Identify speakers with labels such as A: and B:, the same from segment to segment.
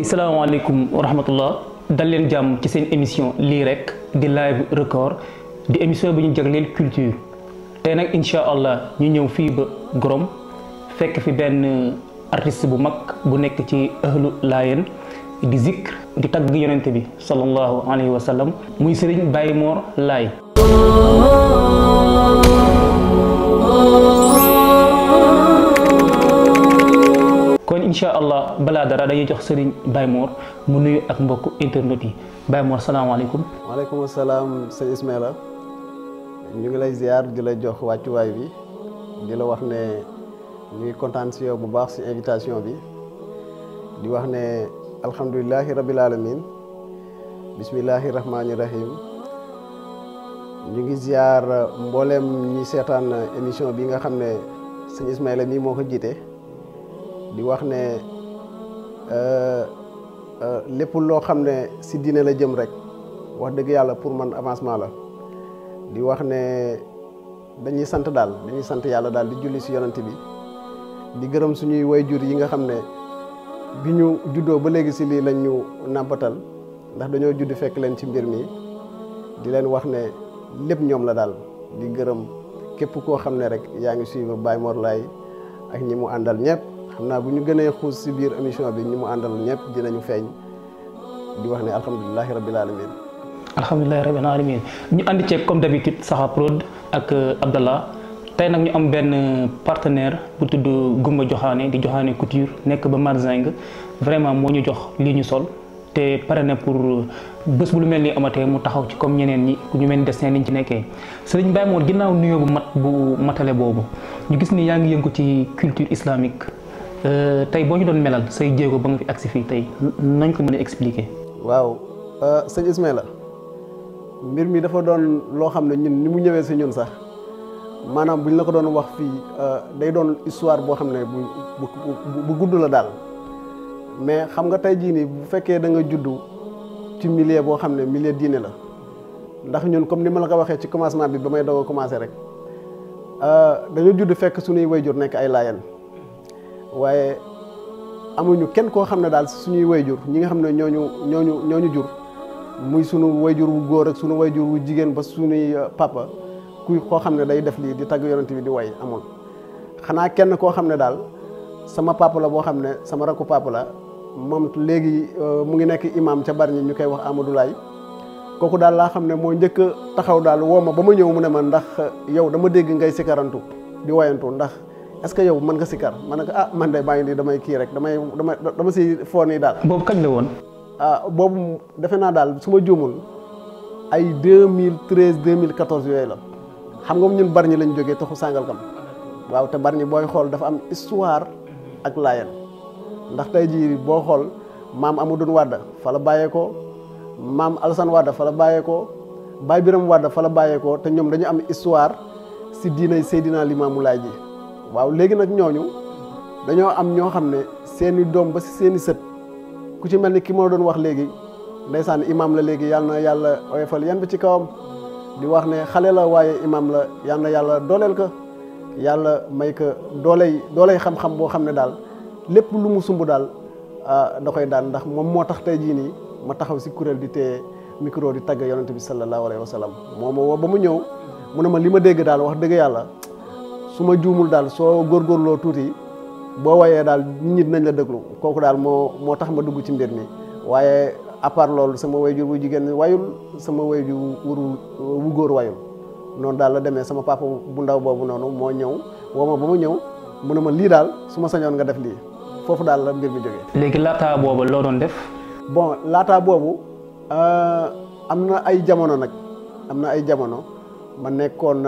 A: Assalamualaikum warahmatullah dal leen jàmm ci seen émission lii rek di live record di émission bi ñu jagleel culture tey nag incha allah ñu ñëw fii ba Gorom fekk fi benn artiste bu mag bu nekk ci ahlu Laayeen di zikr di tagg yonente bi sallallahu alayhi wa sallam muy Serigne Baye Mor Laye. kon incha allah balaa dara dañuy jox Serigne Baye Mor mu nuyu ak mbokku internet yi Baye Mor salaamaaleykum.
B: waaleykum salaam sëñ Ismaïla ñu ngi lay ziar di la jox wàccuwaay bi di la wax ne ñu ngi kontaan si yow bu baax si invitation bi di wax ne alhamdulilahi rabil alamin bismillahi rahmaani rahim ñu ngi ziar mboolem ñi seetaan émission bi nga xam ne sëñ Ismaïla mii moo ko jiite. di wax ne lépp loo xam ne si diine la jëm rek wax dëgg yàlla pour man avancement la di wax ne dañuy sant yàlla daal di julli si yonent bi di gërëm suñuy wayjur yi nga xam ne bi ñu juddoo ba léegi si lii lañ ñu nàmpatal ndax dañoo judd fekk leen ci mbir mi di leen wax ne lépp ñoom la daal di gërëm képp koo xam ne rek yaa ngi suivre Baye Mor Laye ak ñi mu àndal ñëpp. xam naa bu ñu gënee xuus si biir émission bi ñi mu àndal ñëpp dinañu feeñ di wax ne alhamdulilahi rabil alamin
A: alhamdulilahi rabil alamin ñu ànd ceeg comme d'habitude Saxa Prod ak Abdallah tey nag ñu am benn partenaire bu tudd Goumba Joxaane di Joxaane Couture nekk ba Marzeng vraiment moo ñu jox lii ñu sol te pare na pour bés bu lu mel ni amatee mu taxaw ci comme ñeneen ñi ku ñu mel ni destin liñ ci nekkee Serigne Baye Mor ginnaaw nuyoo bu matale boobu ñu gis ni yaa ngi yëngu ci culture islamique tey boo ñu doon melal say jéego ba nga fi agsi fii tey nañ ko mën a expliquer.
B: waaw sëñ Ismaïla mbir mi dafa doon loo xam ne ñun ni mu ñëwee si ñun sax maanaam buñ la ko doon wax fii day doon histoire boo xam ne bu gudd la daal mais xam nga tey jii nii bu fekkee da nga juddu ci milieu boo xam ne milieu diine la ndax ñun comme ni ma la ko waxee ci commencement bi ba may doog a commencé rek dañoo judd fekk suñuy wayjur nekk ay Laayeen waaye amuñu kenn koo xam ne daal suñuy wayjur ñi nga xam ne ñooñu jur muy sunu wayjur wu góor ak sunu wayjur wu jigéen ba suñuy papa kuy koo xam ne day def lii di tagg yonent bi di way amul xanaa kenn koo xam ne daal sama papa la boo xam ne sama rakku papa la moom léegi mu ngi nekk imam ca Bargny ñu koy wax Amadou Laye kooku daal laa xam ne moo njëkk a taxaw daal woo ma ba ma ñëw mu ne ma ndax yow dama dégg ngay sikarantu di wayantu ndax est-ce que yow mën nga sikar ma ne ko man de maa ngi nii damay kii rek dama si foo nii daal.
A: boobu kañ la woon.
B: boobu defe naa daal su ma juumul ay 2013 2014 yooyu la xam nga ñun Bargny lañ jógee taxu Sangalkam waaw te Bargny booy xool dafa am histoire ak Laayeen ndax tey jii boo xool maam Amadou Wade fa la bàyyeekoo maam Alassane Wade fa la bàyyeekoo Baye Biram Wade fa la bàyyeekoo te ñoom dañu am histoire si diinay Seydina Limaamu Laay ji. waaw léegi nag ñooñu dañoo am ñoo xam ne seeni doom ba si seeni sët ku ci mel ni ki ma doon wax léegi ndeysaan imam la léegi yàlla na yàlla oyofal yan bi ci kawam di wax ne xale la waaye imam la yàlla na yàlla dooleel ko yàlla may ko dooley xam-xam boo xam ne daal lépp lu mu sumb daal da koy daan ndax moom moo tax tey jii nii ma taxaw si kuréel di téye micro di tagg yonent bi sallallahu alayhi wa sallam moo ma woo ba mu ñëw mu ne ma li ma dégg daal wax dëgg yàlla su ma juumul daal soo góorgóorloo tuuti boo wayee daal nit nañ la déglu kooku daal moo tax ma dugg ci mbir mi waaye à part loolu sama wayjur bu jigéen wayul sama wayjur wu góor wayul noonu daal la demee sama papa bu ndaw boobu noonu moo ñëw woo ma ba ma ñëw mu ne ma lii daal su ma sañoon nga def lii foofu daal la mbir mi jógee.
A: léegi laataa boobu loo doon def.
B: bon laataa boobu am na ay jamono nag am na ay jamono. ma nekkoon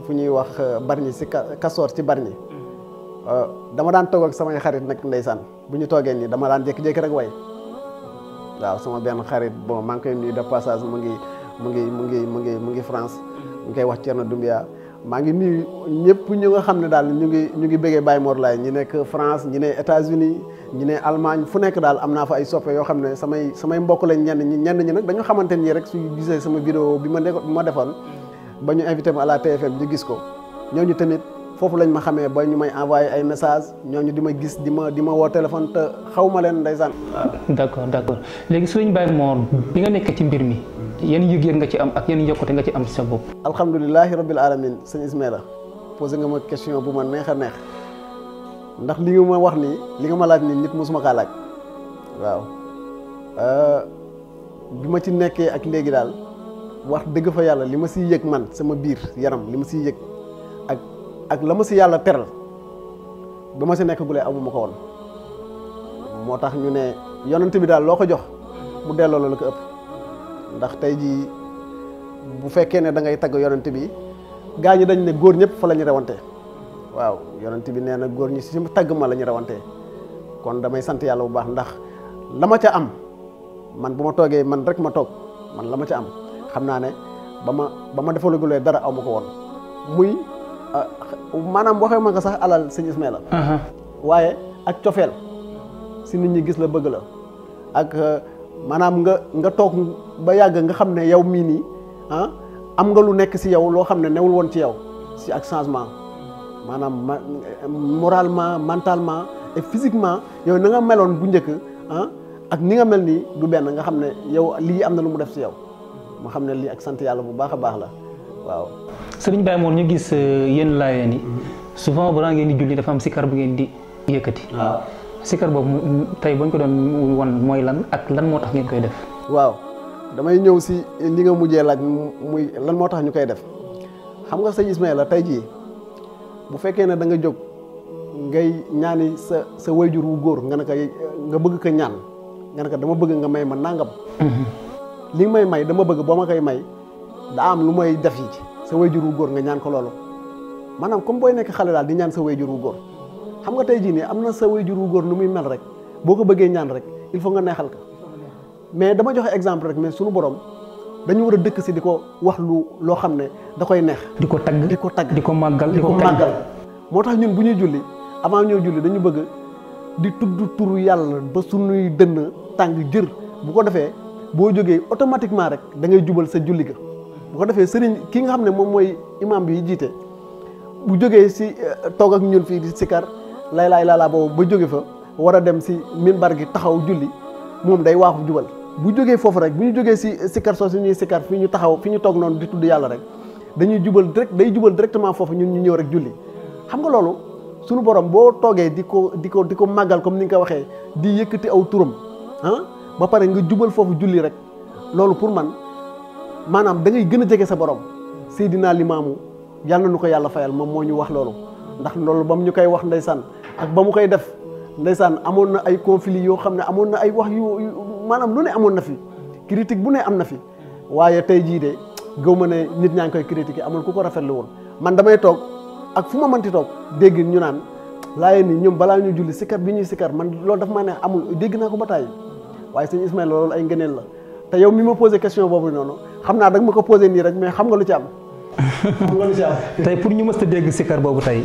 B: fu ñuy wax Bargny si Kastoor ci Bargny dama daan toog ak samay xarit nag ndeysaan bu ñu toogee nii dama daan jékki-jékki rek way waaw sama benn xarit bon maa ngi koy nuyu de passage mu ngi France ñu koy wax Thierno Doumbia maa ngi nuyu ñëpp ñu nga xam ne daal ñu ngi bëggee Baye Mor Laye ñi nekk France ñi ne États-Unis ñi ne Allemagne fu nekk daal am naa fa ay soppe yoo xam ne samay mbokk lañ ñenn ñi nag dañu xamante nii rek su gisee sama vidéo bi ma defoon ba ñu invité ma à la TFM ñu gis ko ñooñu tamit foofu lañ ma xamee ba ñu may envoyé ay message ñooñu di ma gis di ma woo téléphone te xaw ma leen ndeysaan.
A: d'accord léegi sëriñ Baye Mor bi nga nekk ci mbir mi yan yëg-yëg nga ci am ak yan yokkute nga ci am ci sa bopp.
B: alhamdulilahi rabbil alamin sëñ Ismaïla posé nga ma question bu ma neex a neex ndax li nga ma wax nii li nga ma laaj nii nit mosuma kaa laaj waaw bi ma ci nekkee ak léegi daal wax dëgg fa yàlla li ma siy yëg man sama biir yaram li ma siy yëg ak la ma si yàlla teral ba ma si nekk gulee amuma ko woon moo tax ñu ne yonent bi daal loo ko jox mu delloo la ko ëpp ndax tey jii bu fekkee ne da ngay tagg yonent bi gaa ñi dañ ne góor ñëpp fa la ñu rawante waaw yonent bi nee na góor ñi si tagg ma la ñu rawante kon damay sant yàlla bu baax ndax la ma ca am man bu ma toogee man rek ma toog man la ma ca am xam naa ne ba ma defalagulee dara aw ma ko woon muy maanaam waxee ma ko sax alal sëñ Ismaïla waaye ak cofeel si nit ñi gis la bëgg la ak maanaam nga toog ba yàgg nga xam ne yow mii nii am nga lu nekk si yow loo xam ne newul woon ci yow si ak changement maanaam moralement mentalement et physiquement yow na nga meloon bu njëkk ak ni nga mel nii du benn nga xam ne yow lii am na lu mu def si yow ma xam ne lii ak sant yàlla bu baax a baax la waaw.
A: sëriñ Baye Mor ñu gis yéen laayeen yi souvent balaa ngeen di julli dafa am sikar bu ngeen di yëkkati. waaw sikar boobu tey bañ ko doon wan mooy lan ak lan moo tax ngeen koy def.
B: waaw damay ñëw si li nga mujjee laaj muy lan moo tax ñu koy def xam nga sëñ Ismaïla tey jii bu fekkee ne da nga jóg ngay ñaani sa wayjur wu góor nga bëgg ko ñaan nga ne ko dama bëgg nga may ma nangam. li nga may dama bëgg boo ma koy may daa am lu may def yi ci sa wayjur wu góor nga ñaan ko loolu maanaam comme booy nekk xale daal di ñaan sa wayjur wu góor xam nga tey jii nii am na sa wayjur wu góor nu muy mel rek boo ko bëggee ñaan rek il faut nga neexal ko mais dama joxe exemple rek mais suñu borom dañu war a dëkk si di ko wax loo xam ne da koy neex.
A: di ko tagg di ko màggal
B: moo tax ñun bu ñuy julli avant ñoo julli dañu bëgg di tudd turu yàlla ba suñuy dënn tàng jër bu ko defee boo jógee automatiquement rek da ngay jubal sa julli ga bu ko defee sëriñ ki nga xam ne moom mooy imam bi jiite bu jógee si toog ak ñun fii di sikar lay laalaa boobu ba jóge fa war a dem si minbar gi taxaw julli moom day waaxu jubal bu jógee foofu rek bu ñu jógee si sikar soo si ñuy sikar fi ñu taxaw fi ñu toog noonu di tudd yàlla rek dañuy jubal jubal directement foofu ñun ñu ñëw rek julli xam nga loolu suñu borom boo toogee di ko màggal comme ni nga ko waxee di yëkkati aw turam ba pare nga jubal foofu julli rek loolu pour man maanaam da ngay gën a jege sa borom Seydina Limaamu yàlla na nu ko yàlla fayal moom moo ñu wax loolu ndax loolu ba mu ñu koy wax ndeysaan ak ba mu koy def ndeysaan amoon na ay conflits yoo xam ne amoon na ay wax yu maanaam lu ne amoon na fi critique bu ne am na fi waaye tey jii de gëw ma ne nit ñaa ngi koy critiquer amul ku ko rafetlu woon man damay toog ak fu ma mënti toog dégg ñu naan laayeen ni ñoom balaa ñu julli sikar bi ñuy sikar man loolu dafa maa ne amul dégg naa ko ba tàyyi waaye sëñ Ismaïla loolu ay ngëneel la te yow mi ma posé question boobu noonu xam naa da nga ma ko posé nii rek mais xam nga lu ci am. xam nga lu ci am.
A: tey pour ñu mës a dégg sikar boobu tey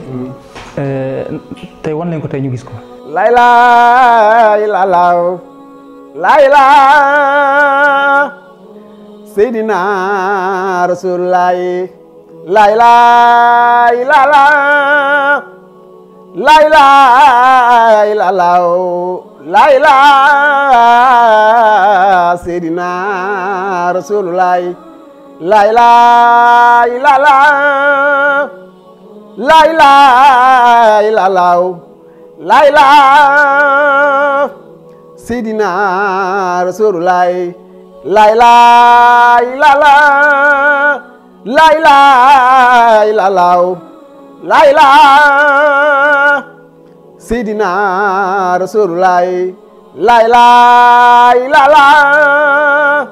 A: tey wan leen ko tey ñu gis ko.
B: laay laay laalaaw laay laa Seydina Rasulullaay laay laay laalaa laay laay laalaaw laay laa Seydina Rasulullaay laay laay laalaa laay laay laalaaw laay laa Seydina Rasulullaay laay laay laalaa laay laay laalaaw laay laa Seydina Rasulullaay laay laay laalaa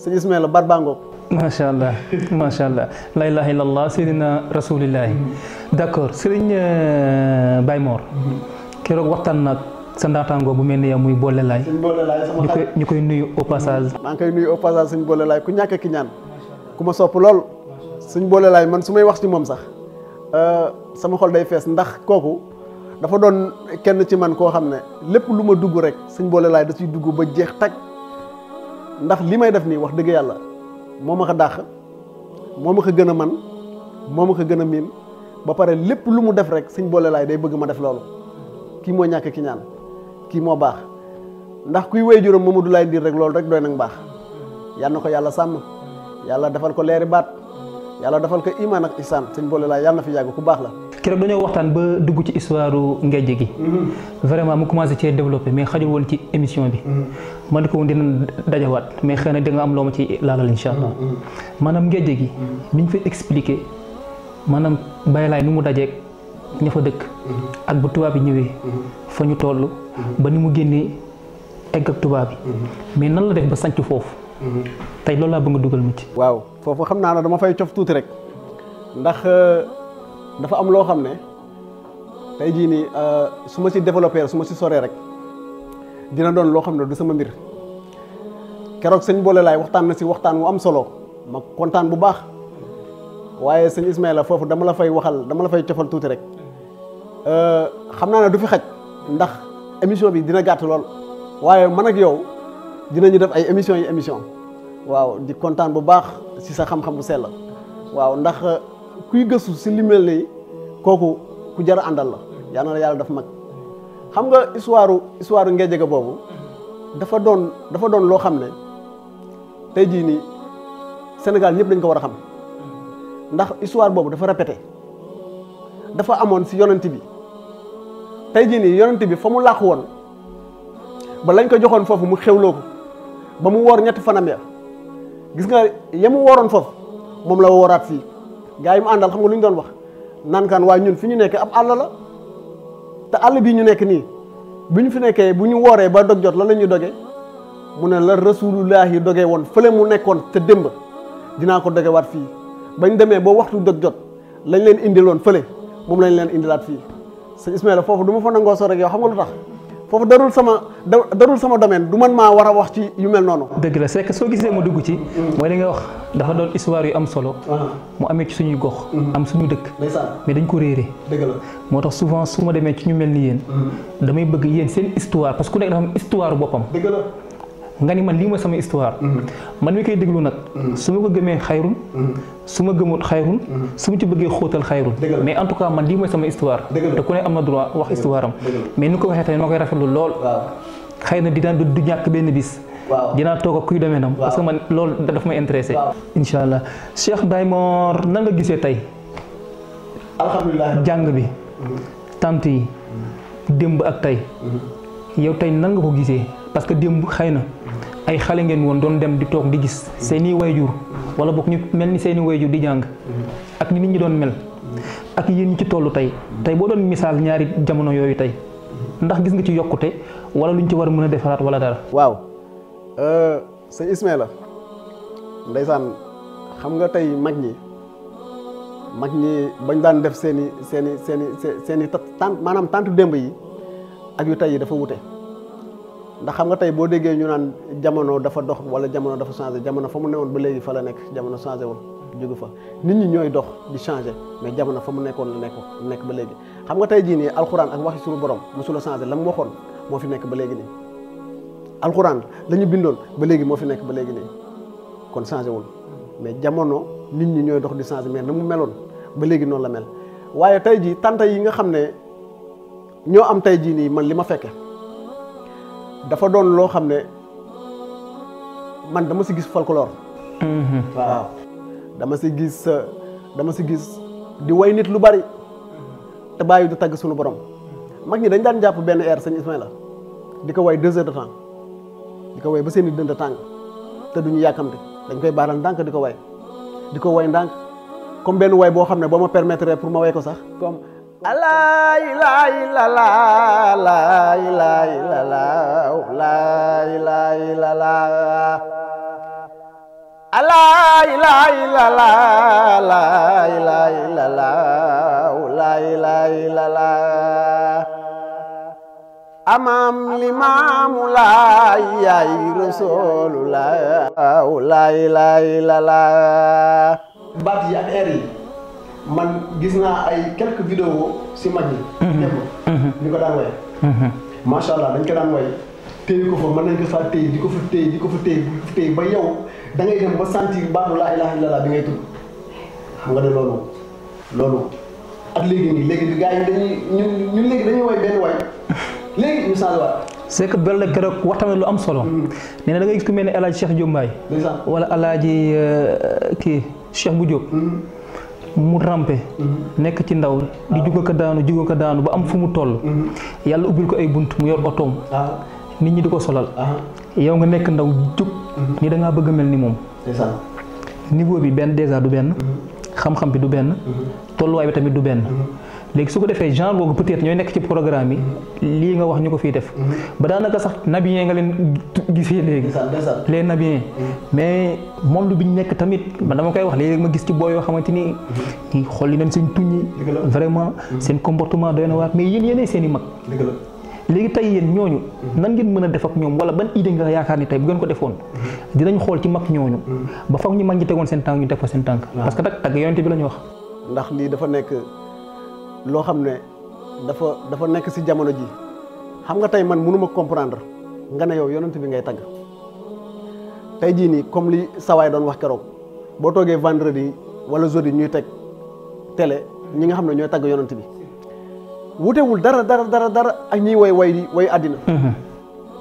B: sëñ Ismaïla bar bango
A: macha allah la ilaha illallah Seydina Rasulillahi d'accord sëriñ Baye Mor keroog waxtaan nag sa ndaataangoo bu mel ni yow muy Boole Laay.
B: sëñ Boole Laay sama xarit
A: ñu koy nuyu au passage.
B: maa ngi koy nuyu au passage sëñ Boole Laay ku ñàkk ki ñaan ku ma sopp lool sëñ Boole Laay man su may wax ci moom sax sama xol day fees ndax kooku dafa doon kenn ci man koo xam ne lépp lu ma dugg rek sëñ Boole Laay da ciy dugg ba jeex taj ndax li may def nii wax dëgg yàlla moo ma ko dàq moo ma ko gën a man moo ma ko gën a miin ba pare lépp lu mu def rek sëñ Boole Laay day bëgg ma def loolu kii moo ñàkk ki ñaan kii moo baax ndax kuy wéy juróom Mamadou Laye Ndir rek loolu rek doy nag baax yal na ko yàlla sàmm yàlla defal ko leeri baat yàlla defal ko iman ak isaan sëñ Boole Laay yàlla na fi yàgg ku baax la.
A: keroog dañoo waxtaan ba dugg ci histoire ngejj gi. vraiment mu commencé cee développé mais xajul woon ci émission bi. ma ne ko woon dina dajawaat mais xëy na di nga am loo ma ci laalal incha allah. maanaam ngejj gi. mi ñu fay expliqué maanaam Baye Laay nu mu dajeeg ña fa dëkk. ak bu tubaab yi ñëwee. fa ñu toll. ba ni mu génnee egg ak tubaab yi. mais nan la def ba sanc foofu. tey loolu laa bëgg nga dugal ma ci.
B: waaw foofu xam naa ne dama fay cof tuuti rek ndax dafa am loo xam ne tey jii nii su ma si développé su ma si soree rek dina doon loo xam ne du sama mbir keroog sëñ Boole Laay waxtaan na si waxtaan wu am solo ma kontaan bu baax waaye sëñ Ismaïla foofu dama la fay cofal tuuti rek xam naa ne du fi xaj ndax émission bi dina gàtt lool waaye man ak yow dinañu def ay émission waaw di kontaan bu baax si sa xam-xam bu sell waaw ndax kuy gëstu si li mel nii kooku ku jar a àndal la yal na la yàlla daf mag xam nga histoire Ngédiaga boobu dafa doon loo xam ne tey jii nii Sénégal ñëpp dañ ko war a xam ndax histoire boobu dafa répété dafa amoon si yonent bi tey jii nii yonent bi fa mu làqu woon ba lañ ko joxoon foofu mu xewloo ko ba mu woor ñetti fanam ya gis nga ya mu wooroon foofu moom la wooraat fii gaa yi mu àndal xam nga lu ñu doon wax naan kaan waaye ñun fi ñu nekk ab àll la te àll bii ñu nekk nii bi ñu fi nekkee bu ñu wooree ba dog jot lan la ñuy doge mu ne la rasulullahi doge woon fële mu nekkoon te démb dinaa ko dogewaat fii bañ demee ba waxtu dog jot lañ leen indiloon fële moom lañ leen indilaat fii sëñ Ismaïla foofu du ma fa nangoo soo rek yow xam nga lu tax foofu darul sama domaine du man maa war a wax ci yu mel noonu.
A: dëgg la c'est que soo gisee ma dugg ci. mooy li nga wax dafa doon histoire yu am solo. mu amee ci suñuy gox. am suñu dëkk. mais dañ ko réeree.
B: dëgg la
A: moo tax souvent su ma demee ci ñu mel ni yéen. damay bëgg yéen seen histoire parce que ku nekk dafa am histoire boppam.
B: dëgg la.
A: nga ni man lii mooy sama histoire. man mi koy déglu nag. su ma ko gëmee xayrun. su ma gëmut xayrun. su ma ci bëggee xóotal xayrun. mais en tout cas man lii mooy sama histoire. te ku ne am na droit wax histoire am. mais ni ko waxee tamit ma koy rafetlu lool. xëy na dinaa du ñàkk benn bis. dinaa toog ak kuy demee nam parce que man loolu daf may intéressé. incha allah Cheikh Baye Mor nan nga gisee tey.
B: alhamdulilah
A: jàng bi. tant yi. démb ak tey. yow tey nan nga ko gisee parce que démb xëy na. ay xale ngeen woon doon dem di toog di gis seeni wayjur wala boog ñu mel ni seeni wayjur di jàng ak ni nit ñi doon mel ak yéen ñi ci tollu tey boo doon misaal ñaari jamono yooyu tey ndax gis nga ci yokkute wala luñ ci war a mën a defaraat wala dara.
B: waaw sëñ Ismaïla ndeysaan xam nga tey mag ñi bañ daan def seeni maanaam tant démb yi ak yu tey yi dafa wute. ndax xam nga tey boo déggee ñu naan jamono dafa dox wala jamono dafa changé jamono fa mu newoon ba léegi fa la nekk jamono changé wul jógu fa nit ñi ñooy dox di changé mais jamono fa mu nekkoon la nekk ba léegi xam nga tey jii nii alxuraan ak waxi suñu borom mosula changé la mu waxoon moo fi nekk ba léegi nii alxuraan la ñu bindoon ba léegi moo fi nekk ba léegi nii kon changé wul mais jamono nit ñi ñooy dox di changé mais na mu meloon ba léegi noonu la mel waaye tey jii tante yi nga xam ne ñoo am tey jii nii man li ma fekke dafa doon loo xam ne man dama si gis folklore. waaw dama si gis di way nit lu bari te bàyyi du tagg suñu borom mag ñi dañ daan jàpp benn air sëñ Ismaïla di ko way 2 heures de temps di ko way ba seen i dënd tàng te duñu yàkkamte dañ koy baaral ndànk di ko way ndànk comme benn way boo xam ne boo ma permettre pour ma way ko sax comme laa ilaaha illallaah laa ilaaha illallaah laa ilaaha illallaah laa ilaaha illallaah laa ilaaha illallaah laa ilaaha illallaah amam limaamu laay yaay rasoolu laay laay baat yi ak air yi man gis naa ay quelques vidéos si mag yi démb ñu ko daan way macha allah dañ ko daan way téye ko fa mën nañ ko faa téye di ko fa téye di ko fa téye ba yow da ngay dem ba sentir baatu laa ilaaha illallaah bi ngay tudd xam nga ne loolu ak léegi di gars yi dañuy ñun léegi dañuy way benn way léegi ñu changé waat.
A: c'est que benn keroog waxtaan lu am solo. nee na da ngay gis ku mel ne El Hadj Cheikh Diop Mbaye wala El Hadj kii Cheikh bu Diop. mu rampe. nekk ci ndaw di juga ko daanu ba am fu mu toll. yàlla ubbil ko ay bunt mu yor otoom. nit ñi di ko solal. yow nga nekk ndaw jug. ni da ngaa bëgg a mel ni moom. niveau bi benn dèjà du benn. xam-xam bi du benn. tolluwaay bi tamit du benn. léegi su ko defee genre boobu peut-être ñooy nekk ci programme yi lii nga wax ñu ko fiy def ba daanaka sax nabien nga leen gisee léegi les nabiens mais moom lu bi ñu nekk tamit man dama koy wax léegi ma gis ci boo yoo xamante ni ñi xool li nañ seen tuñ yi vraiment seen comportement doy na waar mais yéen yéenay seen i mag léegi tey yéen ñooñu nan ngeen mën a def ak ñoom wala ban idée nga yaakaar ni tey bu ngeen ko defoon dinañ xool ci mag ñooñu ba foog ñu mag ñi tegoon seen tànk ñu teg fa seen tànk parce que tag yonente bi la ñu wax
B: ndax lii dafa nekk loo xam ne dafa nekk ci jamono ji xam nga tey man mënuma comprendre nga ne yow yonent bi ngay tagg tey jii nii comme li sawaay doon wax keroog boo toogee vendredi wala jeudi ñuy teg télé ñi nga xam ne ñooy tagg yonent bi wutewul dara ak ñiy way àddina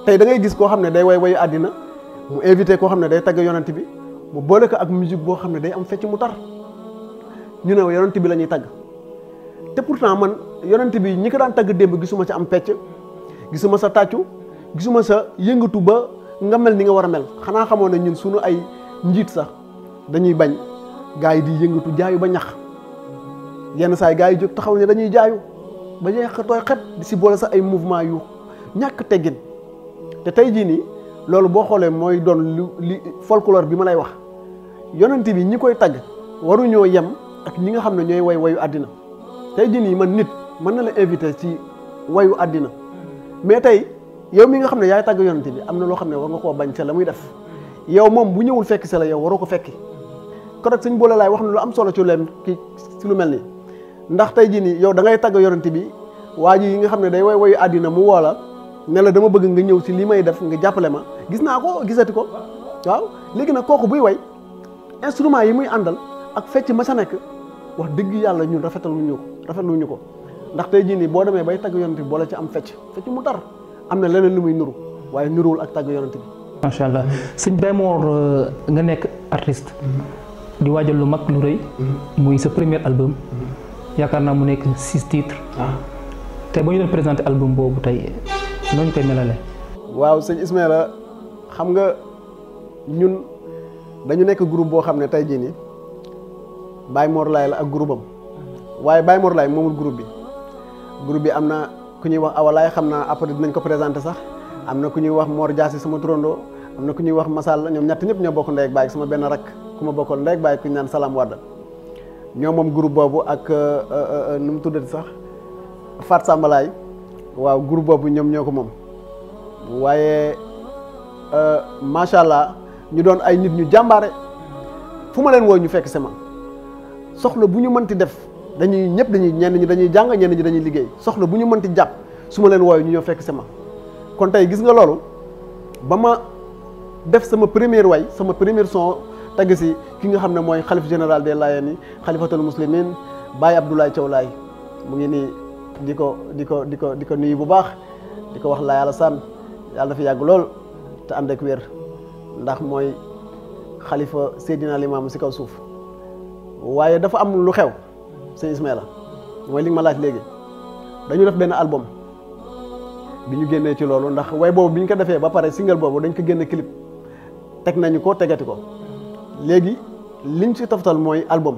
B: tey da ngay gis koo xam ne day way àddina mu invité koo xam ne day tagg yonent bi mu boole ko ak musique boo xam ne day am fecc mu tar ñu ne yonent bi la ñuy tagg te pourtant man yonent bi ñi ko daan tagg démb gisuma sa am pecc gisuma sa tàccu gisuma sa yëngatu ba nga mel ni nga war a mel xanaa xamoon ne ñun suñu ay njiit sax dañuy bañ gars yi di yëngatu jaayu ba ñax yenn saa yi gars yi jóg taxaw ne dañuy jaayu ba ñeex tooy xet di si boole sax ay mouvement yu ñàkk teggin te tey jii nii loolu boo xoolee mooy doon li folklore bi ma lay wax yonent bi ñi koy tagg waruñoo yem ak ñi nga xam ne ñooy wayu àddina tey jii nii man nit mën na la invité ci wayu àddina mais tey yow mi nga xam ne yaay tàgg yonent bi am na loo xam ne war nga koo bañ sa la muy def yow moom bu ñëwul fekk sa la yow waroo ko fekki kon nag suñ boole laay wax na lu am solo ci leen ci lu mel nii ndax tey jii nii yow da ngay tàgg yonent bi waa ji yi nga xam ne day wayu àddina mu woo la ne la dama bëgg nga ñëw ci li may def nga jàppale ma gis naa ko gisati ko waaw léegi nag kooku buy way instrument yi muy àndal ak fecc ma sa nekk wax dëgg yàlla ñun rafetluñu ko ndax tey jii nii boo demee bay tagg yonent bi boo la ci am fecc mu tar am na leneen lu muy nuru waaye nuruwul ak tagg yonent bi.
A: macha allah sëñ Baye Mor nga nekk artiste. di waajal lu mag lu rëy. muy sa premier album. yaakaar naa mu nekk 6 titres. tey ba ñu doon présenté album boobu tey nooñu koy melale.
B: waaw sëñ Ismaïla xam nga ñun dañu nekk groupe boo xam ne tey jii nii Baye Mor Laye la ak groupe am waaye Baye Mor Laye moomul groupe bi am na ku ñuy wax awalaay xam naa après dinañ ko présenté sax am na ku ñuy wax Mor Diassi sama turandoo am na ku ñuy wax Masal ñoom ñett ñëpp ñoo bokk ndey ak baay sama benn rakk ku ma bokkoon ndey ak baay ku ñu naan Salam Wade ñoo moom groupe boobu ak nu mu tuddati sax Fat Sambalaay waaw groupe boobu ñoom ñoo ko moom waaye macha allah ñu doon ay nit ñu jàmbaare fu ma leen woo ñu fekk sama soxla bu ñu mënti def ñenn ñi dañuy jàng ñenn ñi dañuy liggéey soxla bu ñu mënti jàpp su ma leen wooyu ñu ñëw fekk sama kon tey gis nga loolu ba ma def sama première way sama première son tagg si ki nga xam ne mooy xalif général des Layènes xalifatul muslimin Baye Abdoulaye Thiaw Laye mu ngi nii di ko nuyu bu baax di ko wax Laye Alassane yàlla dafa yàgg lool te ànd ak wér ndax mooy xalifa Seydina Limaamu si kaw suuf waaye dafa am lu xew sëñ Ismaïla mooy li nga ma laaj léegi dañu def benn album bi ñu génnee ci loolu ndax way boobu bi ñu ko defee ba pare single boobu dañ ko génne clip teg nañu ko tegati ko léegi liñ ci toftal mooy album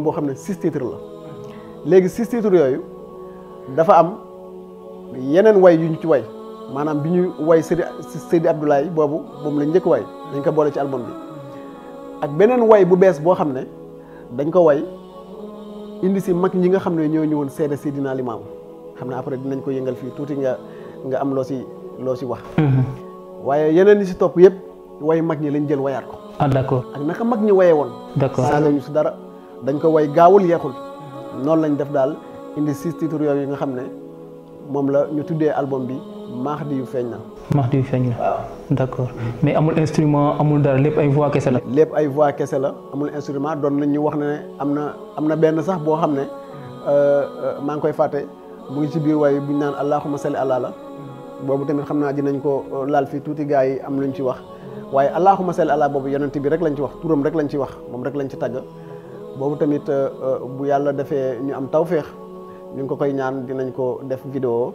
B: boo xam ne 6 titres la léegi 6 titres yooyu dafa am yeneen way yu ñu ci way maanaam bi ñu way Seydi Abdoulaye boobu moom lañ njëkk way dañ ko boole ci album bi ak beneen way bu bees boo xam ne dañ ko way indi si mag ñi nga xam ne ñoo ñëwoon seede Seydina Limaamu xam ne après dinañ ko yëngal fii tuuti nga nga am loo si wax. waaye yeneen yi si topp yëpp way mag ñi lañ jël wayaat ko.
A: ah d'accord
B: ak naka mag ñi waye woon.
A: d'accord
B: saaga ñu si dara dañ ko way gaawul yeexul noonu lañ def daal indi 6 titres yooyu yi nga xam ne moom la ñu tuddee album bi Mahdi yu feeñ na.
A: Mahdi yu feeñ na waaw d'accord mais amul instrument amul dara lépp ay voix kese la.
B: lépp ay voix kese la amul instrument doon nañ ñu wax ne am na benn sax boo xam ne maa ngi koy fàtte mu ngi ci biir way bu ñu naan allahumma salli ala la boobu tamit xam naa dinañ ko laal fii tuuti gars yi am luñ ci wax waaye allahumma salli ala boobu yonent bi rek lañ ci wax turam rek lañ ci wax moom rek lañ ci tàgg boobu tamit bu yàlla defee ñu am tawféex ñu ngi ko koy ñaan dinañ ko def vidéo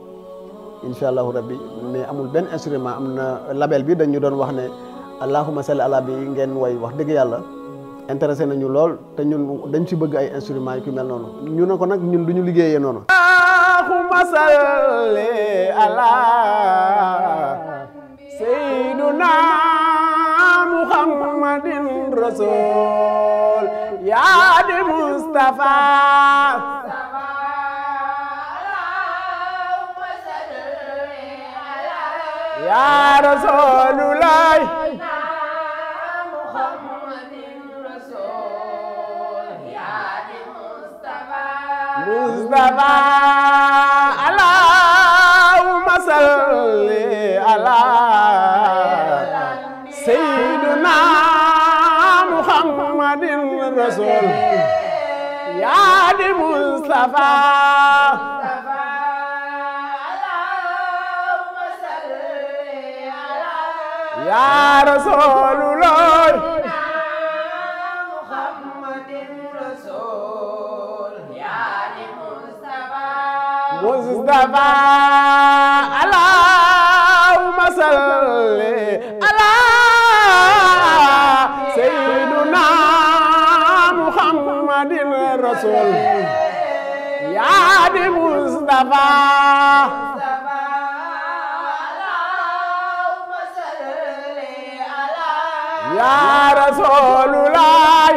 B: incha allahu rabbi mais amul benn instrument am na label bi dañu doon wax ne allahumma salli ala bi ngeen way wax dëgg yàlla intéressé nañu lool te ñun dañ ci bëgg ay instruments yi ku mel noonu ñu ne ko nag ñun du ñu liggéeyee noonu. allahumma salli ala sayyiduna muhammadin rasul ya di mustafa ya rasulullah Mustafa Allahumma salli ala sayyidina Muhammadin rasul ya di Mustafa ya Rasulullah Mustafa Allahumma salli ala sayyidina Muhammadin rasul ya di Mustafa ya Rasulullah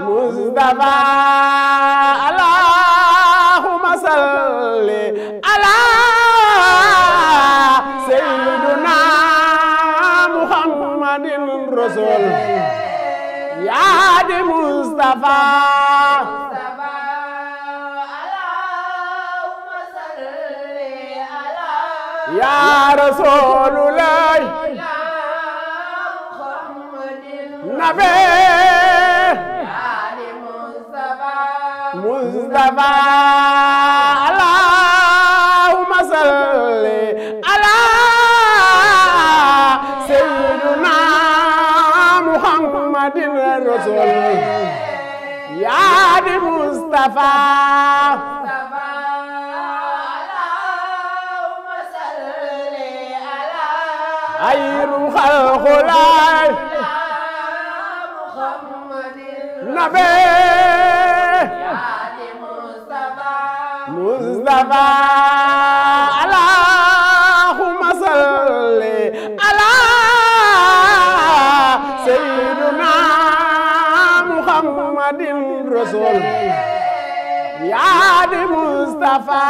B: Mustafa Allahumma salli ala sayyidina Muhammadin rasul ya di Mustafa ya Rasulullah Nabi Mustafa Allahumma salli ala sayyidina Muhammadin rasul ya di Mustafa ayrul khalqullah Nabi Mustafa Allahumma salli ala sayyidina Muhammadin rasul ya di Mustafa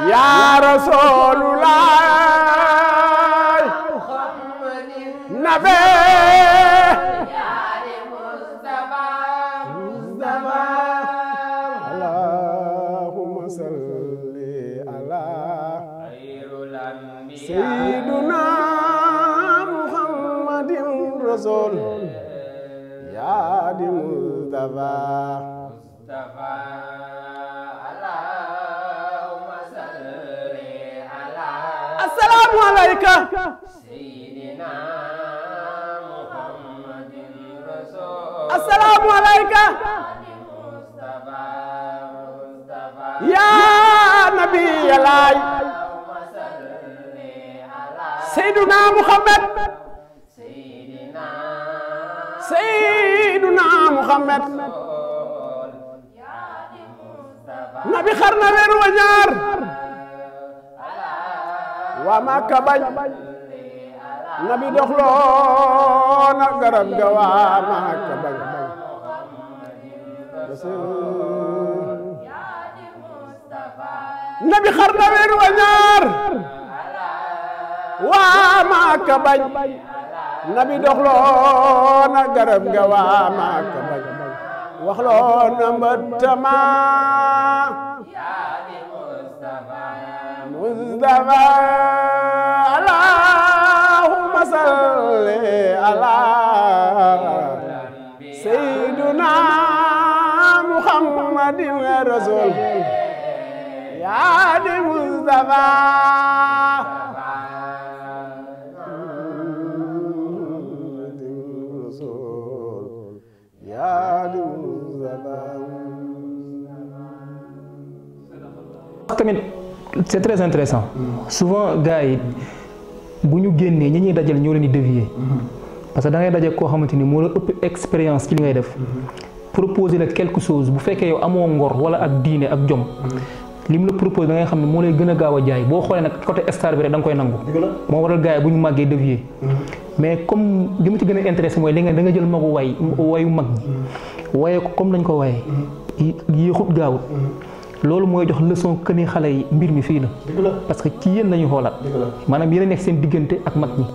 B: ya Rasulullah Nabi Allahumma salli ala sayyidina Muhammadin rasul ya di Mustafa assalamu alayka sayyidina Muhammadin rasul assalamu alayka ya nabi Allah sayyidina Muhammad sayyidina Muhammad nabi xarna weer wa ñaar waa Makka bañ nabi doxloo na garab ga waa Màkka bañ nabi xar na weer wa ñaar waa Màkka bañ nabi doxloo na garab ga waa Màkka bañ waxloo na mbëttama Mustafa allahumma salli ala sayyiduna muhammadin rasul ya di Mustafa
A: tamit c'est très intéressant souvent gars yi bu ñu génnee ñi ñuy dajal ñoo leen di dévier parce que da ngay daje koo xamante ni moo la ëpp expérience ci li ngay def proposer la quelque chose bu fekkee yow amoo ngor wala ak diine ak jom li mu la propose da ngay xam ne moo lay gën a gaaw a jaay boo xoolee nag côté star bi rek da nga koy nangu moo waral gars yi bu ñu màggee dévier mais comme li ma ci gën a intéressé mooy li nga da nga jël magu wayu mag ñi waaye ko comme nañ ko waaye yéexut gaawut loolu mooy jox leçon que ni xale yi mbir mi fii la parce que ci yéen lañuy xoolaat maanaam yéen a nekk seen diggante ak mag ñi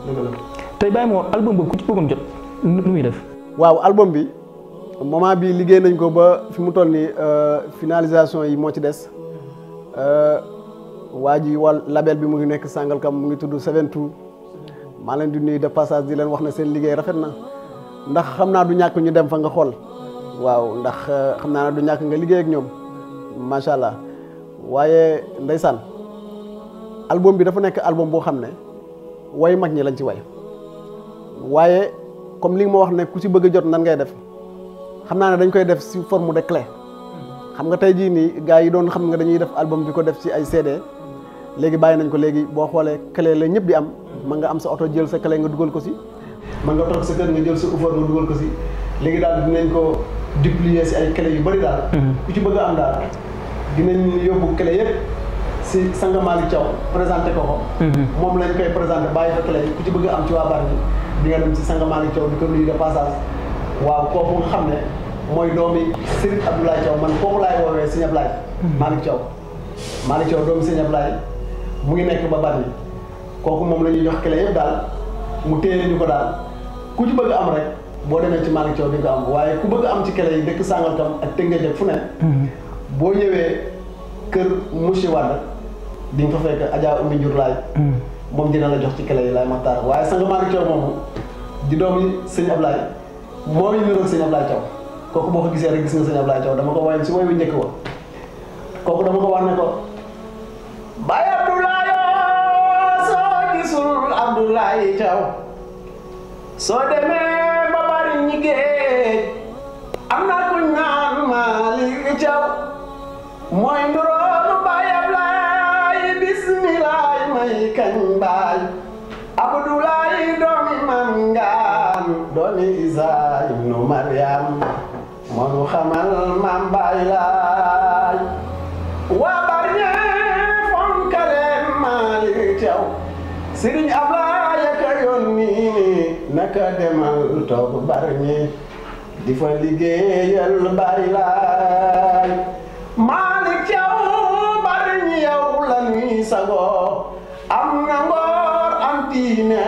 A: tey bàyyi ma album boobu ku ci bëggoon jot lu muy def
B: waaw album bi moment bi liggéey nañ ko ba fi mu toll nii finalisation yi moo ci des waa ji wal label bi mu ngi nekk Sangalkam mu ngi tudd 72 maa leen di nuyu de passage di leen wax ne seen liggéey rafet na ndax xam naa du ñàkk ñu dem fa nga xool waaw ndax xam naa ne du ñàkk nga liggéey ak ñoom macha allah waaye ndeysaan album bi dafa nekk album boo xam ne way mag ñi lañ ci way waaye comme li nga ma wax ne ku ci bëgg a jot nan ngay def xam naa ne dañ koy def ci forme de clé xam nga tey jii nii gars yi doon xam nga dañuy def album di ko def ci ay CD léegi bàyyi nañ ko léegi boo xoolee clé la ñëpp di am mën nga am sa oto jël sa clé nga dugal ko ci mën nga toog sa kër nga jël sa ufoor nga dugal ko ci léegi daal dinañ ko duplier ci ay clé yu bari daal ku ci bëgg a am daal dinañ yóbbu clé yëpp ci Sanga Malick Thiaw présenté ko ko moom lañ koy présenté bàyyi fa clé yi ku ci bëgg a am ci waa Bargny di nga dem ci Sanga Malick Thiaw di ko nuyu de passage waaw kooku nga xam ne mooy doomi Serigne Abdoulaye Thiaw man kooku laay woowee Serigne Abdoulaye Malick Thiaw doomi Serigne Abdoulaye mu ngi nekk ba Bargny kooku moom la ñuy jox clé yëpp daal mu téye ñu ko daal ku ci bëgg am rek boo demee ci Malick Thiaw di nga ko am waaye ku bëgg am ci clé yi dëkk Sangalkam ak Tëngéej fu ne boo ñëwee kër monsieur Wade di nga fa fekk Adja Oumy Ndiour laay moom dina la jox ci clé yi laay maxtaar waaye Sanga Malick Thiaw moomu di doomi Serigne Abdoulaye moo ñu niroog Serigne Abdoulaye Thiaw kooku boo ko gisee rek gis nga Serigne Abdoulaye Thiaw dama ko woyoon si woy wu njëkk wa kooku dama ko wax ne ko Baye Abdoulaye soo gisul Abdoulaye Thiaw soo demee ba Bargny géej am na ku ñaan Malick Thiaw mooy nduroonu Baye Abdoulaye bismilaay may kañ baay Abdoulaye doomi Mam Ngaan doomi Isa ibnu Maryam moonu xamal Mam Baay Laay waa Bargny fonkaleen Malick Thiaw Serigne Ablaye ka yónni naka demal toog Bargny di fa liggéeyal Baay Laay Malick Thiaw Bargny yow la ñuy sagoo am na ngor am diine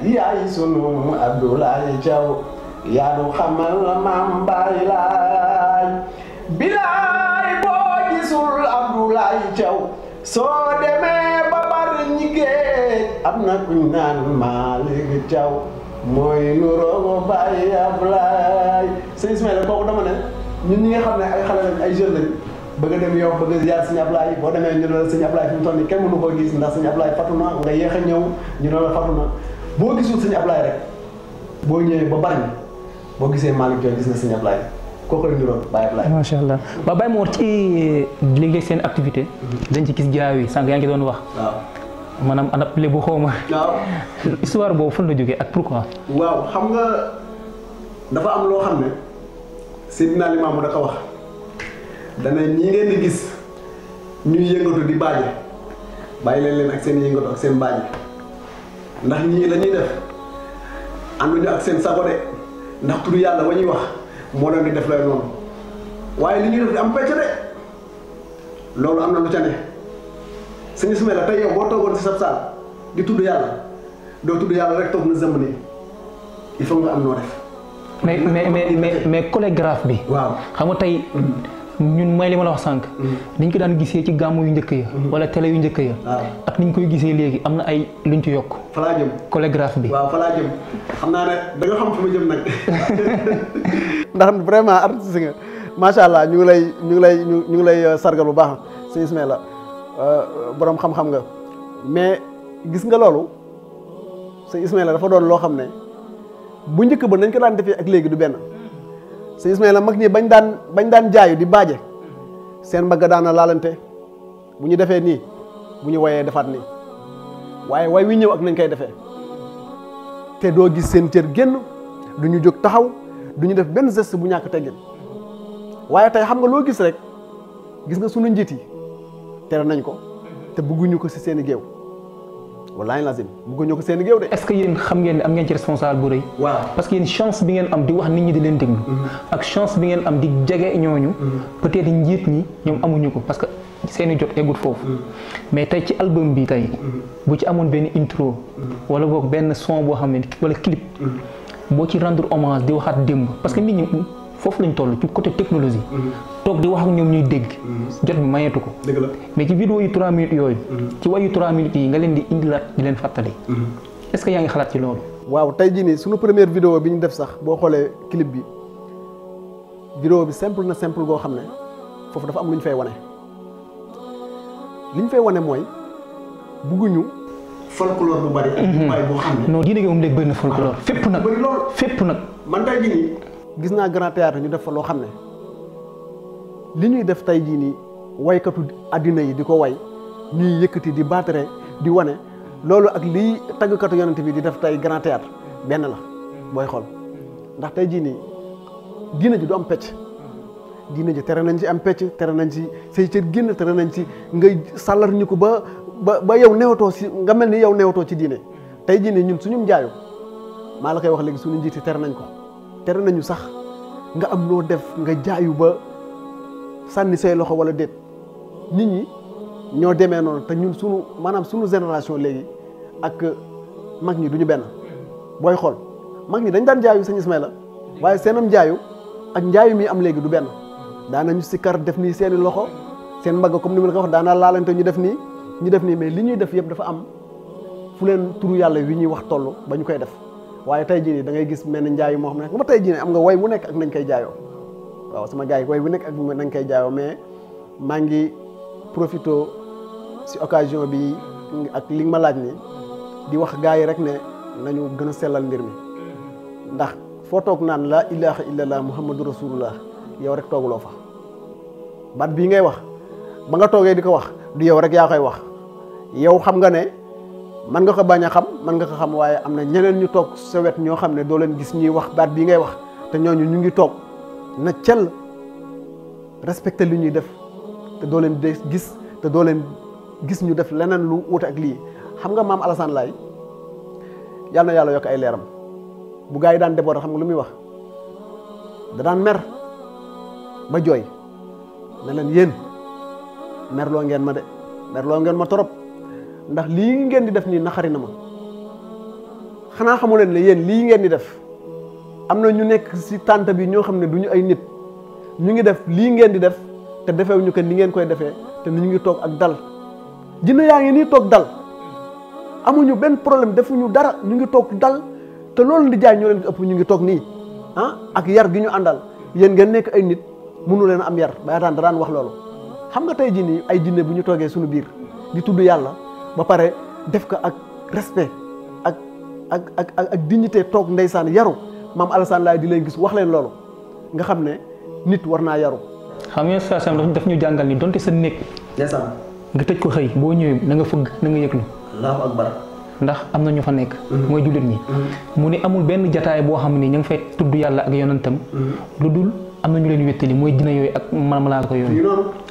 B: yaay sunu Abdoulaye Thiaw yaa nu xamal Mam Baay Laay bilaay boo gisul Abdoulaye Thiaw soo demee ba Bargny géej am na kuñ naan Malick Thiaw mooy nuroo Baye Ablaye sëñ Ismaïla kooku dama ne ñun ñi nga xam ne ay xale lañ ay jeunes lañ bëgg a dem yow bëgg a ziar Sëñ Ablaye boo demee ñu ne la Sëñ Ablaye fi mu toll nii kenn mënu koo gis ndax Sëñ Ablaye fatu na nga yéex a ñëw ñu ne la fatu na boo gisul Sëñ Ablaye rek boo ñëwee ba Bargny boo gisee Malick Thiaw gis nga Sëñ Ablaye kooku la nuroo Baye Ablaye.
A: macha allah ba Baye Mor ci léeg-léeg seen activité dañ ci gis jaaw yi sànq yaa ngi doon wax.
B: waaw
A: maanaam anap lébu xaw ma.
B: waaw
A: histoire boobu fan la jógee ak pourquoi.
B: waaw xam nga dafa am loo xam ne Seydina Limaamu da ko wax dana ñi ngeen di gis ñuy yëngatu di baaje bàyyi leen ak seen yëngatu ak seen baaje ndax ñii la ñuy def ànduñu ak seen sago de ndax turu yàlla wa ñuy wax moo leen di def lay noonu waaye li ñuy def di am pecc de loolu am na lu ca ne sëñ Ismaïla tey yow boo toogoon si sab saal di tudd yàlla doo tudd yàlla rek toog na zëmb nii il faut nga am noo def.
A: mais chorégraphe bi.
B: waaw
A: xam nga tey ñun mooy li ma la wax sànq. niñ ko daan gisee ci gàmmu yu njëkk ya. wala télé yu njëkk ya. ak niñ koy gisee léegi am na ay luñ ci yokk.
B: fa laa jëm
A: chorégraphe bi.
B: waaw fa laa jëm xam naa ne da nga xam fu ma jëm nag. ndax vraiment artiste nga macha allah ñu ngi lay sargal bu baax sëñ Ismaïla borom xam-xam nga mais gis nga loolu sëñ Ismaïla dafa doon loo xam ne bu njëkk ba nañ ko daan defee ak léegi du benn. sëñ Ismaïla mag ñi bañ daan jaayu di baaje seen mbagg daan na laalante bu ñu defee nii bu ñu woyee defaat nii waaye way wi ñëw ak nañ koy defee te doo gis seen cër génn du ñu jóg taxaw du ñu def benn geste bu ñàkk teggin waaye tey xam nga loo gis rek gis nga sunu njiit yi tere nañ ko te bëgguñu ko si seen i géew wallaahi lazim bëgguñu ko seen i géew de.
A: est-ce que yéen xam ngeen ne am ngeen ci responsable bu rëy.
B: waaw
A: parce que yéen chance bi ngeen am di wax nit ñi di leen déglu. ak chance bi ngeen am di jege ñooñu. peut-être njiit ñi ñoom amuñu ko parce que seen i jot eggul foofu. mais tey ci album bi tey. bu ci amoon benn intro. wala boog benn son boo xam ne wala clip. boo ci rendre hommage di waxaat démb parce que nit ñi foofu lañ toll ci côté technologie. toog di wax ak ñoom ñuy dégg. jot bi mayeetu ko.
B: dëgg la
A: mais ci vidéo yi 3 minutes yooyu. ci wayu 3 minutes yi nga leen di indilaat di leen fàttali. est-ce que yaa ngi xalaat ci loolu.
B: waaw tey jii nii suñu première vidéo bi ñu def sax boo xoolee clip bi vidéo bi simple na simple goo xam ne foofu dafa am lu ñu fay wane. li ñu fay wane mooy bugguñu. folklore bu bari. waaye boo xam ne.
A: non diine gi moom léegi bëri na folklore. fépp nag
B: bëri lool
A: fépp nag.
B: man tey jii nii gis naa grand théâtre ñu def fa loo xam ne li ñuy def tey jii nii waykatu addina yi di ko way ñuy yëkkati di baatare di wane loolu ak lii tàggkatu yonent bi di def tey grand théâtre benn la booy xool ndax tey jii nii diina ji du am pecc diina ji tere nañ ci am pecc tere nañ ci say cër génn tere nañ ci ngay sàllar ñu ko ba yow newatoo si nga mel ni yow newatoo ci diine tey jii nii ñun suñu njaayu maa la koy wax léegi suñu njiiti tere nañ ko tere nañu sax nga am loo def nga jaayu ba sànni say loxo wala déet nit ñi ñoo demee noonu te ñun suñu génération léegi ak mag ñi duñu benn booy xool mag ñi dañ daan jaayu sëñ Ismaïla waaye seenam njaayu ak njaayu mi am léegi du benn daanañu sikkar def nii seeni loxo seen mbagg comme ni ma la ko wax daanaa laalante ñu def nii mais li ñuy def yëpp dafa am fu leen turu yàlla wi ñuy wax toll ba ñu koy def waaye tey jii nii da ngay gis mel ni njaayu moo xam ne nga ma tey jii nii am nga way bu nekk ak nañ koy jaayoo waaw sama gars yi way bu nekk ak nañ koy jaayoo mais maa ngi profito si occasion bi ak li nga ma laaj ni di wax gars yi rek ne nañu gën a sellal mbir mi ndax foo toog naan laa ilaha illallah muhammadu rasulullah yow rek tooguloo fa baat bii ngay wax ba nga toogee di ko wax du yow rek yaa koy wax yow xam nga ne man nga ko bañ a xam man nga ko xam waaye am na ñeneen ñu toog sa wet ñoo xam ne doo leen gis ñuy wax baat bii ngay wax te ñooñu ñu ngi toog na cel respecté li ñuy def te doo leen gis te doo leen gis ñu def leneen lu wute ak lii xam nga maam Alassane Laye yal na yàlla yokk ay leeram bu gaa yi daan déborder xam nga lu muy wax da daan mer ba jooy ne leen yéen merloo ngeen ma de merloo ngeen ma torop ndax lii ngeen di def nii naxari na ma xanaa xamu leen ne yéen lii ngeen di def am na ñu nekk ci tànt bi ñoo xam ne du ñu ay nit ñu ngi def lii ngeen di def te defeewuñu ko ni ngeen koy defee te ñu ngi toog ak dal jinne yaa ngi nii toog dal amuñu benn problème defuñu dara ñu ngi toog dal te loolu di jaay ñoo leen ëpp ñu ngi toog nii ak yar gi ñu àndal yéen ngeen nekk ay nit mënu leen am yar ba daan daan wax loolu xam nga tey jii nii ay jinne bu ñu toogee suñu biir di tudd yàlla ba pare def ko ak respect ak dignité toog ndeysaan yaru maam Alassane Laye di leen gis wax leen loolu nga xam ne nit war naa yaru.
A: xam nga station daf ñu jàngal ni donte sa néeg nga tëj ko xëy boo ñëwee na nga fëgg na nga yëglu.
B: Allahu akbar.
A: ndax am na ñu fa nekk. mooy jullit ñi. mu ne amul benn jataay boo xam ne ñu ngi fay tudd yàlla ak yonentam lu dul am na ñu leen wéttali mooy dina yooyu ak malaaka yooyu.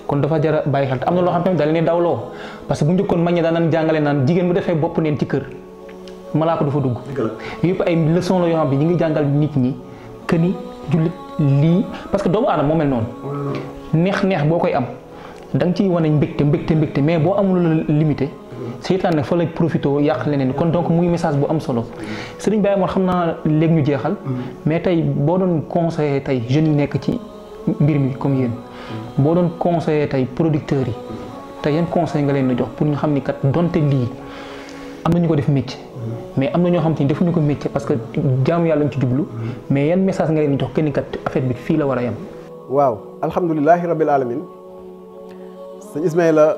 A: kon dafa jar a bàyyi xel te am na loo xam tamit da leen dawloo parce que bu njëkkoon mag ñi daan jàngale naan jigéen bu defee bopp neen ci kër malaaka du fa dugg yëpp ay leçon la yoo xam ne ñi ngi jàngal nit ñi que ni jullit lii parce que doomu aadama moo mel noonu neex boo koy am da nga ciy wane mbégte mais boo amul la limité seytaan nag fa lay profité yàq leneen kon donc muy message bu am solo Serigne Baye Mor xam naa léegi ñu jeexal mais tey boo doon conseillé tey jeunes yi nekk ci mbir mi comme yéen boo doon conseillé tey producteurs yi te yan conseil nga leen di jox pour ñu xam ni kat donte lii am na ñu ko def métier mais am na ñoo xam te ni defuñu ko métier parce que jaamu yàlla ñu ci jublu mais yan message nga leen di jox que ni kat affaire bi fii la war a yem.
B: waaw alhamdulilahi rabbil alamin sëñ Ismaïla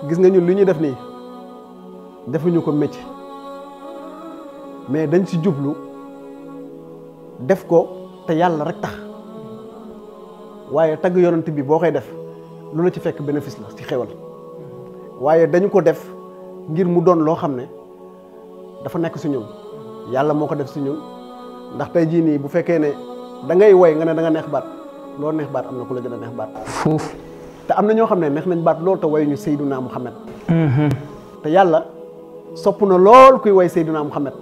B: gis nga ñun li ñuy def nii defuñu ko métier mais dañ ci jublu def ko te yàlla rek tax waaye tagg yonent bi boo koy def lu la ci fekk bénéfice la ci xewal waaye dañu ko def ngir mu doon loo xam ne dafa nekk si ñun yàlla moo ko def si ñun ndax tey jii nii bu fekkee ne da ngay woy nga ne da nga neex baat loo neex baat am na ku la gën a neex baat
A: foofu
B: te am na ñoo xam ne neex nañ baat lool te woyuñu Seydina Muhammad te yàlla sopp na lool kuy woy Seydina Muhammad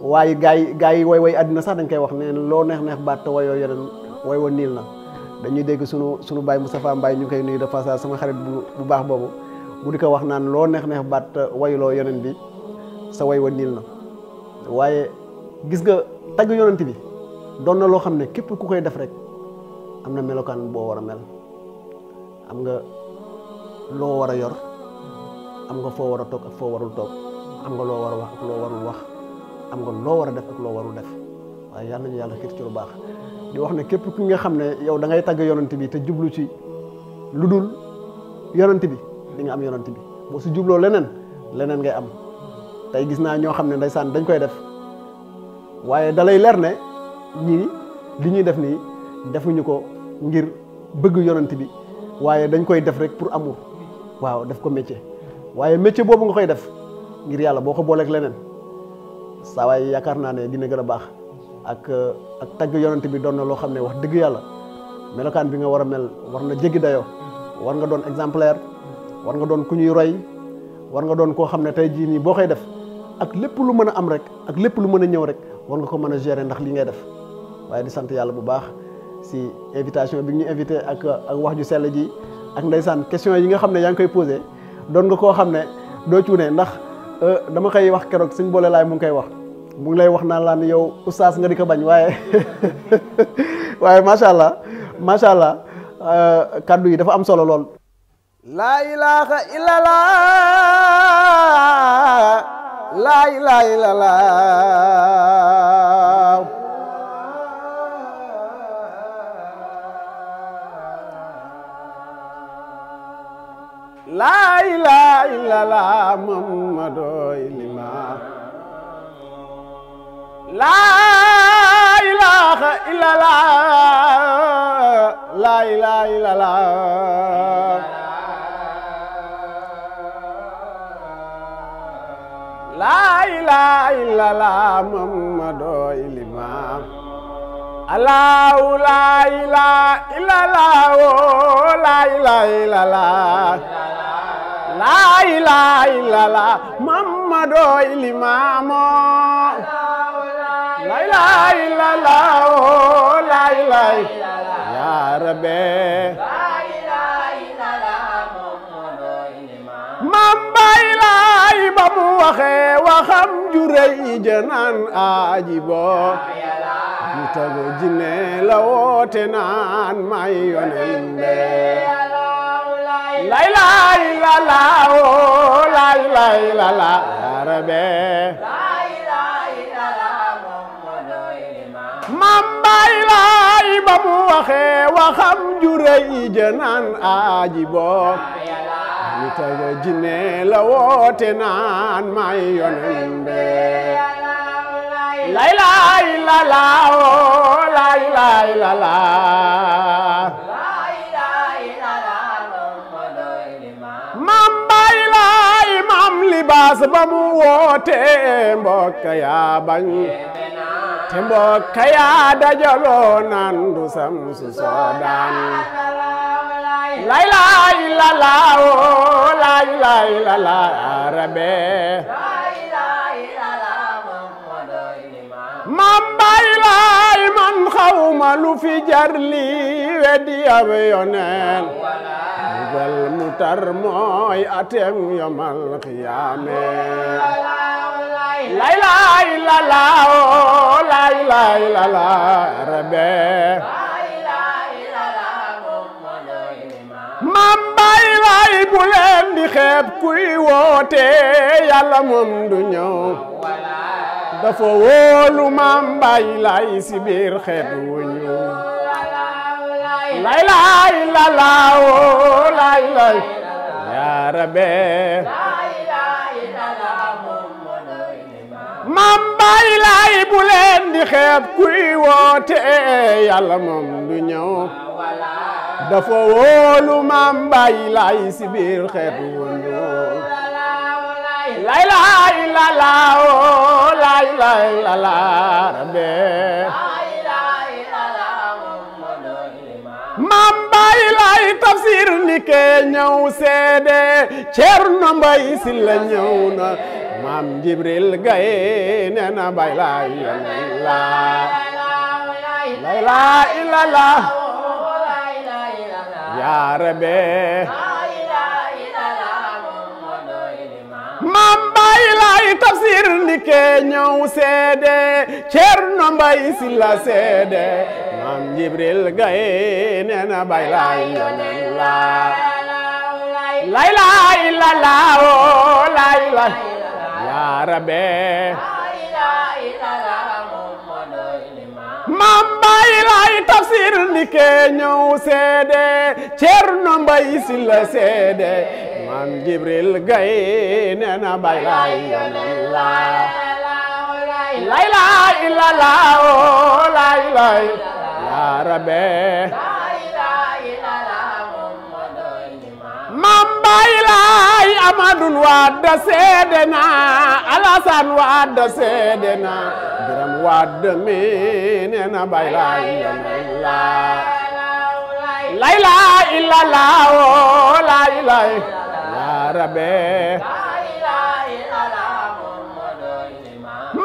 B: waaye gaa yi woy àddina sax dañ koy wax ne loo neex baat te woyoo yeneen woy wa niil na dañuy dégg sunu baay Moustapha Mbaye ñu koy nuyu de passage sama xarit bu baax boobu mu di ko wax naan loo neex baat te woyloo yeneen bi sa woy wa niil na waaye gis nga tagg yonent bi doon na loo xam ne képp ku koy def rek am na melokaan boo war a mel am nga loo war a yor am nga foo war a toog ak foo warul toog am nga loo war a wax ak loo warul wax am nga loo war a def ak loo warul def waaye yàlla nañu yàlla xiir ci lu baax di wax ne képp ki nga xam ne yow da ngay tagg yonent bi te jublu ci lu dul yonent bi di nga am yonent bi boo si jubloo leneen ngay am tey gis naa ñoo xam ne ndeysaan dañ koy def waaye dalay leer ne ñii li ñuy def nii defuñu ko ngir bëgg yonent bi waaye dañ koy def rek pour amour waaw def ko métier waaye métier boobu nga koy def ngir yàlla boo ko booleeg leneen saa waay yaakaar naa ne dina gën a baax ak tagg yonent bi doon na loo xam ne wax dëgg yàlla melokaan bi nga war a mel war na jéggi dayoo war nga doon exemplaire war nga doon ku ñuy roy war nga doon koo xam ne tey jii nii boo koy def ak lépp lu mën a am rek ak lépp lu mën a ñëw rek war nga ko mën a gérer ndax li ngay def waaye di sant yàlla bu baax si invitation bi ñu invité ak wax ju sell ji ak ndeysaan question yi nga xam ne yaa ngi koy posé doon nga koo xam ne doo cuune ndax dama koy wax keroog suñ boole laay mu ngi koy wax mu ngi lay wax naan laan yow oustaz nga di ko bañ waaye waaye macha allah kaddu yi dafa am solo lool. laa ilaaha illallah laa ilaaha illallah laa ilaaha illallah Muhammadu Ilima laa ilaaha illallah laa ilaaha illallah laa ilaaha illallah Muhammadu Ilima Allahu laa ilaaha illallah laa ilaaha illallah laa ilaaha illallah Muhammadu Ilima laa ilaaha illallah laa ilaaha illallah ya rabbi laa ilaaha illallah Muhammadu Ilima Mam Baay Laay ba mu waxee waxam ju rëy janaan ajibo ñu tagu jinne la woote naan may yonen be laa ilaaha illallah laa ilaaha illallah ya rabbi Mam Baay Laay ba mu waxee waxam ju rëy janaan ajibo ñu tagu jinne la woote naan may yonen be laa ilaaha illallah laa ilaaha illallah Mam Baay Laay Mam Libaas ba mu woote mbokk yaa bañ te mbokk yaa dajaloo naan du Samsu Soodaan laa ilaaha illallah laa ilaaha illallah rabbe Baay Laay man xawma lu fi jar li weddi ab yoneen bugal mu tar mooy atem yomal xiyaame lay lay la la o lay lay la la rabbe Maam Baay Laay bu leen di xeeb kuy woote Yàlla moom du ñëw dafa wóolu Maam Baay Laay si biir xeet wu ñu lay lay la la o lay lay yaa rabbe Maam Baay Laay bu leen di xeeb kuy woote Yàlla moom du ñëw dafa wóolu Maam Baay Laay si biir xeet wu ñu lay lay la la o lay lay la la rabbe Maam Baay Laay tafsir ni ke ñëw seede Ceerno Mbay Silla ñëw na Maam Jibril Gaye nee na Baay Laay la lay lay la la yaa rabbe Maam Baay Laay tafsir ni ke ñëw seede Ceerno Mbay Silla seede Maam Jibril Gaye nee na Baay Laay la lay lay la la o lay lay yaa rabbe Maam Baay Laay tafsir ni ke ñëw seede Ceerno Mbay Silla seede Maam Jibril Gaye nee na Baay Laay la lay lay la la o lay lay yaa rabbe Maam Baay Laay Amadul Wade seede na Alasan Wade seede na Biram Wade mi nee na Baay Laay la lay lay la la o lay lay yaa rabbe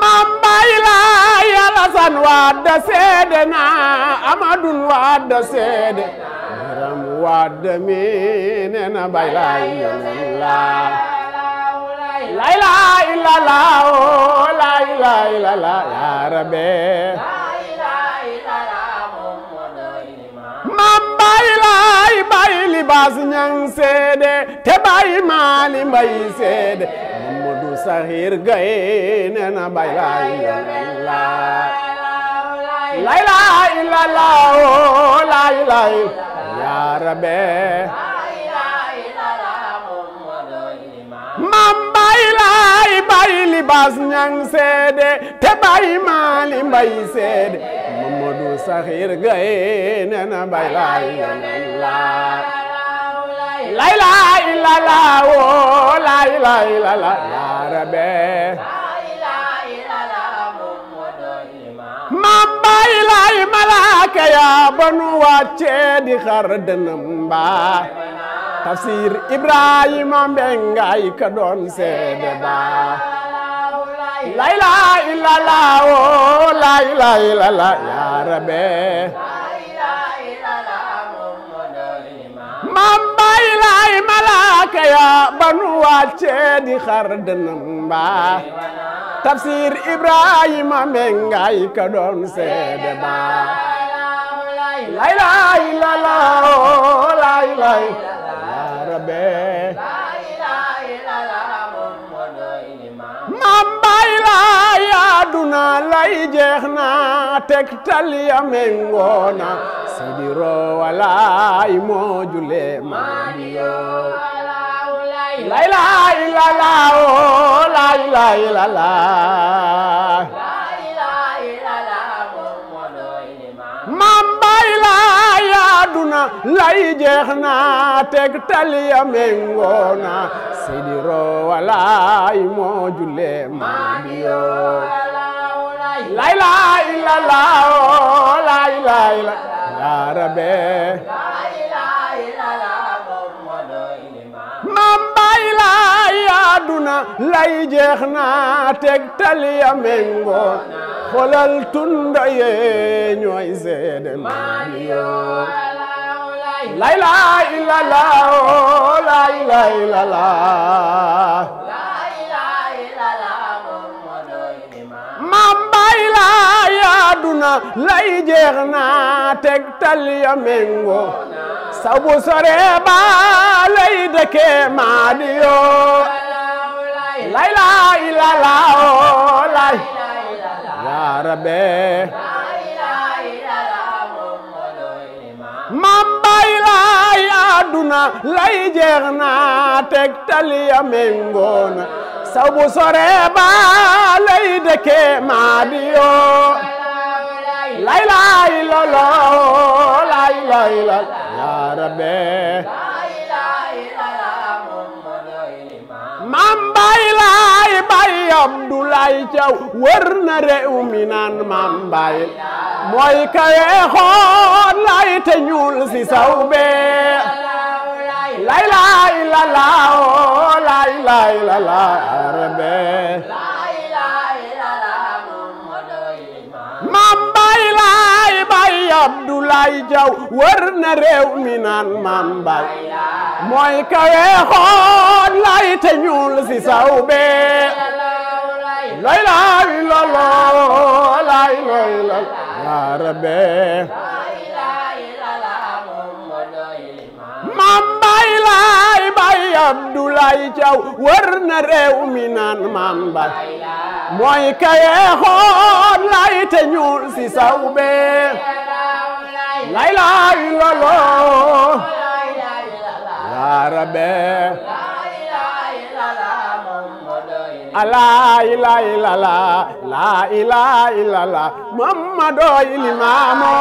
B: Maam Baay Laay Alasan Wade seede na Amadul Wade seede Biram Wade mi nee na Baay Laay la lay lay la la o lay lay la la yaa rabbe Maam Baay Laay Baay Libaas Ñaŋ seede te Baay Maali Mbay seede Mamadu Saxiir Gaye nee na Baay Laay la lay lay la la o lay lay yaa rabbe Maam Baay Laay Baay Libaas Ñaŋ seede te Baay Maali Mbay seede Mamadu Saxiir Gaye nee na Baay Laay la lay lay la la o lay lay la la yaa rabbe Maam Baay Laay malaaka ya banu wàcce di xar dënam mbaa tafsir Ibrahima Mbengay ka doon seede ba lay lay la la o lay lay la la yaa rabbe Maam Baay Laay malaaka ya banu wàcce di xar dënam mbaa tafsir Ibrahima Mbengay ka doon seede ba lay lay la la o lay lay yaa rabbe Maam Baay Laay aduna lay jeex na tegtal ya mengoona sidiro walaay moo jule maadiyo lay lay la la o lay lay la la Maam Baay Laay aduna lay jeex na tegtal ya mengoona sidiro walaay moo jule maadiyo lay lay la la o lay lay la yaa rabbe Maam Baay Laay aduna lay jeex na tegtal ya mengoona xoolal tunda yee ñooy seede Mario lay lay la la lay lay la la Maam Baay Laay àdduna lay jeex na tegtal ya mengo sabu sore ba lay dëkke Mario lay lay la la lay ya rabbe Maam Baay Laay àdduna lay jeex na tegtal ya mengo na sabu sore ba lay dëkke Mario lay lay la la lay lay la ya rabbe Maam Baay Laay Baay Abdoulaye Thiaw wër na réew mi naan Maam Baay mooy kawe xool lay te ñuul si saw be lay lay la la lay lay la la rabbe Maam Baay Laay Baay Abdoulaye Thiaw wër na réew mi naan Maam Baay mooy kawe xool lay te ñuul si saw be lay lay la la lay lay la ya rabbe Maam Baay Laay Baay Abdoulaye Thiaw wër na réew mi naan Maam Baay mooy kawe xool lay te ñuul si saw be lay lay la la ya rabbe la ilaha illallah la ilaha illallah Muhammadu Limaamu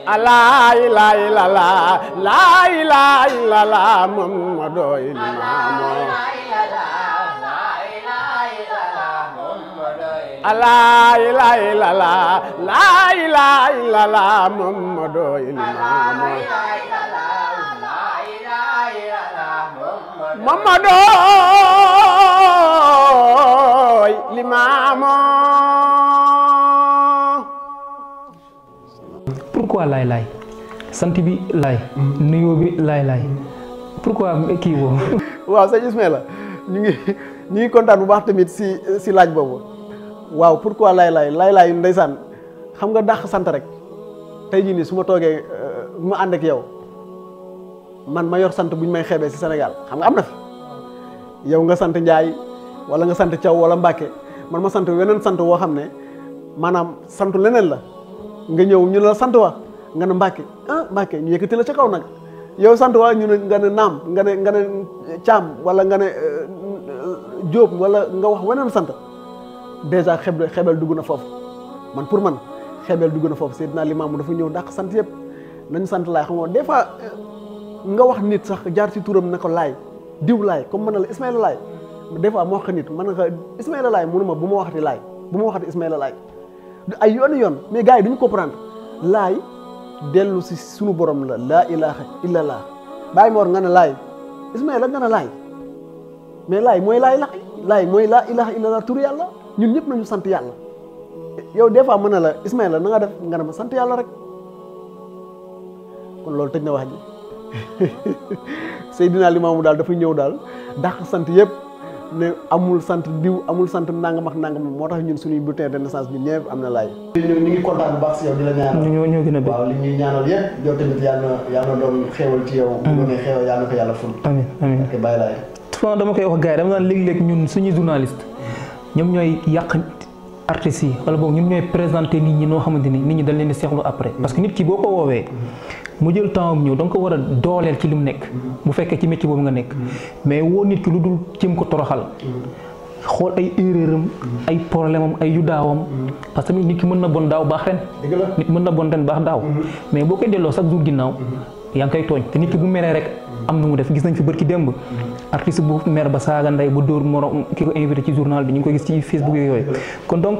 B: la ilaha illallah la ilaha illallah Muhammadu Limaamu la ilaha illallah la ilaha illallah Muhammadu Limaamu Muhammadu Limaamu
A: pourquoi Laay Laay sant bi Laay nuyoo bi Laay Laay pourquoi kii boobu
B: waaw sëñ Ismaïla ñu ngi kontaan bu baax tamit si laaj boobu waaw pourquoi Laay Laay Laay Laay ndeysaan xam nga dàq sant rek tey jii nii su ma toogee bu ma ànd ak yow man ma yor sant bu ñu may xeebee si Sénégal xam nga am na fi yow nga sant Njaay wala nga sant Thiaw wala Mbàkke man ma sant weneen sant woo xam ne maanaam santu leneen la nga ñëw ñu ne la sant wa nga ne Mbàkke Mbàkke ñu yëkkati la ca kaw nag yow sant wa ñu ne nga ne Naam nga ne Caam wala nga ne Jóob wala nga wax weneen sant dèjà xebel dugg na foofu man pour man xebel dugg na foofu Seydina Limaamu dafa ñëw dàq sant yëpp nañu sant Laay xam nga des fois nga wax nit sax jaar ci turam ne ko Laay diw Laay comme mën na la Ismaïla Laay des fois ma wax nit mën na ko Ismaïla Laay mënu ma bu ma waxati Laay bu ma waxati Ismaïla Laay ay yoon mais gars yi duñu comprendre Laay dellu si sunu borom la laa ilaha illallah bàyyi ma war nga ne Laay Ismaïla nga ne Laay mais Laay mooy Laay mooy laa ilaha illallah turu yàlla ñun ñëpp nañu sant yàlla yow des fois mën na la Ismaïla na nga def nga ne ma sant yàlla rek kon loolu tëj na wax ji Seydina Limaamu daal dafa ñëw daal dàq sant yëpp ne amul sant diw amul sant nangam ak nangam moo tax ñun suñuy bulletin de naissance bi ñëpp am na Laay. ñu ngi kontaan bu baax si yow di la ñaanal.
A: ñoo gën a bëgg.
B: waaw li ñuy ñaanal yëpp yow tamit yàlla na doon xéewal ci yow. bu doonee xéewal yàlla na ko yàlla ful.
A: amiin
B: ok bàyyi Laay.
A: souvent dama koy wax gars yi dama naan léeg-léeg ñun suñuy journaliste ñoom ñooy yàq artistes yi wala boog ñun ñooy présenté nit ñi noo xamante ni nit ñi dañ leen di seexlu après parce que nit ki boo ko woowee mu jël temps am ñëw da nga ko war a dooleel ci li mu nekk bu fekkee ci métier boobu nga nekk mais woo nit ki lu dul cim ko toroxal xool ay erreur am ay problème am ay yu daawam parce que nit ki mën na bon daaw baax ren nit mën na bon ren baax daaw mais boo koy delloo chaque jour ginnaaw yaa ngi koy tooñ te nit ki bu meree rek am na mu def gis nañ fi bërki démb artiste bu mer ba saaga ndey ba dóor morom ki ko invité ci journal bi ñu ngi koy gis ci Facebook yooyu kon donc